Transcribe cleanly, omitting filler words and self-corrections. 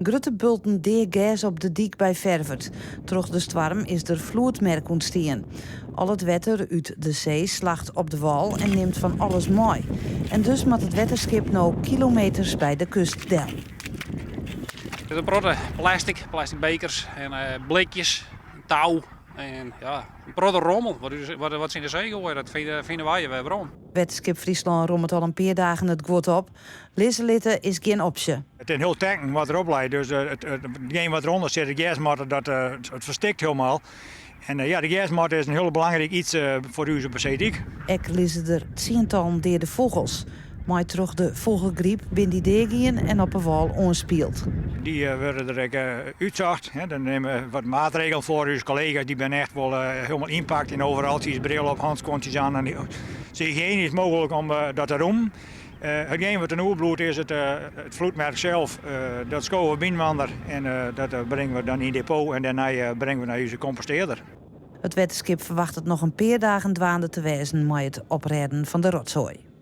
Grutte bulten dea gers op de dyk by Ferwert. Troch de stoarm is der floedmerk ûntstien. Al it wetter út de see slacht op de wâl en nimt fan alles mei. En dus moat it wetterskip no kilometers by de kust del. Der is in protte plastic, plastic bekers en blikjes, tou en ja, in protte rommel wat, wat se yn de see goaie, dat fine wy wer werom. Wetterskip Fryslân rommet al in pear dagen it guod op. Lizze litte is gjin opsje. It is in hiel tanken wat derop leit, dus itgene wat derûnder sit, de gersmatte, dat it ferstikt hielendal. En ja, de gersmatte is in hiel belangryk iets foar ús op de seedyk. Ek lizze der tsientallen deade fûgels. Mei troch de fûgelgryp binne dy deagien en op 'e wâl oanspield. Dy wurde der ek útsocht. Dan nimme we wat maatregelen foar. Us kollega's dy binne echt wol hielendal ynpakt yn overaltsjes, bril op, handskuontsjes oan. En sa hygiënysk mooglik om dat te rûmen. Hetgeen wat der oerbliuwt is it floedmerk sels. Dat skowe we byinoar en dat bringe we dan yn depot en dêrnei bringe we nei ús kompostearder. It wetterskip ferwachtet noch in pear dagen dwaande te wêzen mei it oprêden fan de rotsoai.